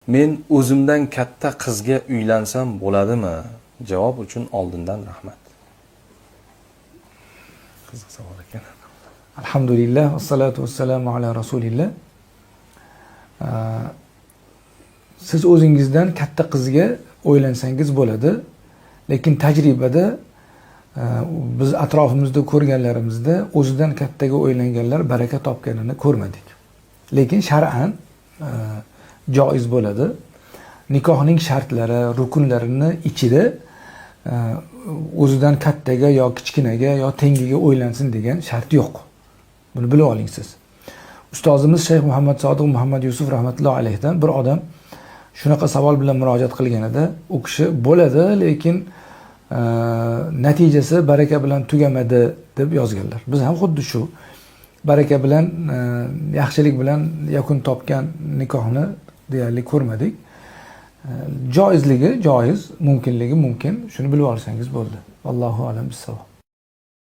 Men o'zimdan katta qizga uylansam bo'ladimi? Javob uchun oldindan rahmat. Qiziq savol ekan. Alhamdulillah, vassalotu vassalamu ala rasulillah. Siz o'zingizdan katta qizga o'ylansangiz bo'ladi, lekin tajribada biz atrofimizda ko'rganlarimizda o'zidan kattaga o'ylanganlar baraka topganini ko'rmadik. Lekin shar'an joiz bo'ladi. Nikohning shartlari, rukunlarini ichida o'zidan kattaga yo kichkinaga yo tengiga o'ylansin degan shart yo'q. Buni bilib oling siz. Ustozimiz Shayx Muhammad Sodiq Muhammad Yusuf rahmatullohi alayhidan bir odam shunaqa savol bilan murojaat qilganida, u kishi bo'ladi, lekin natijasi baraka bilan tugamadi deb yozganlar. Biz ham xuddi shu baraka bilan, yaxshilik bilan yakun topgan nikohni deyarli ko'rmadik. Joizligi joiz, mumkinligi mumkin. Shuni bilib olsangiz bo'ldi. Allohu a'lam bissavob.